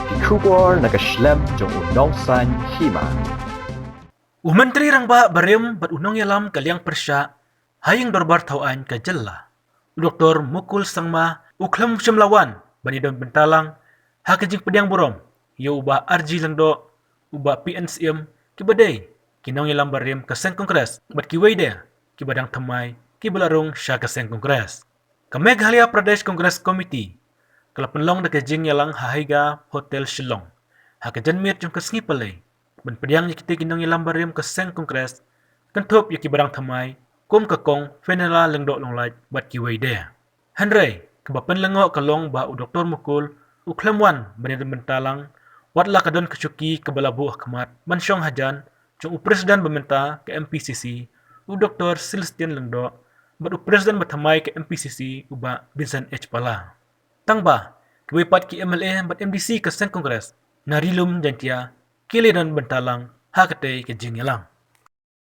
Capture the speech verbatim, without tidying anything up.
Ki khubor na ka shlem jong u Nongsaiñ Hima. U Myntri Rangbah barim bad u nongïalam ka liang pyrshah ha ïing dorbar thaw aiñ ka jylla, u Doktor Mukul Sangma, u khlem shym la wan ban ïadon bynta lang ha ka jingpdiang burom ïa u Bah R G Lyngdoh, u Bah P N Syiem, kiba dei ki nongïalam barim ka seng Congress bad kiwei de kiba dang thymmai kiba la rung sha ka seng Congress. Ka Meghalaya Pradesh Congress Committee ka la pynlong da ka jingïalang ha Haiga Hotel Shillong ha ka janmiet jong ka sngi Palei ban pdiang ïa kitei ki nongïalam barim ka seng Congress, kynthup ïa kiba dang thymmai kum ka Kong Fenella Lyngdoh Longlait bad kiwei de. Hynrei kaba pynlyngngoh ka long ba u Doktor Mukul u khlem wan ban ïadon bynta lang, wat la ka don ka shuki kaba la buh ha khmat ban shong hajan jong u President ba mynta ka M P C C, u Doktor Celestine Lyngdoh, bad u President ba thymmai ka M P C C, u Bah Vincent H Pala. Tangba kiwei pat ki M L A bad M D C ka seng Congress na Ri Lum Jaiñtia ki la ïadon bynta lang ha katei ka jingïalang.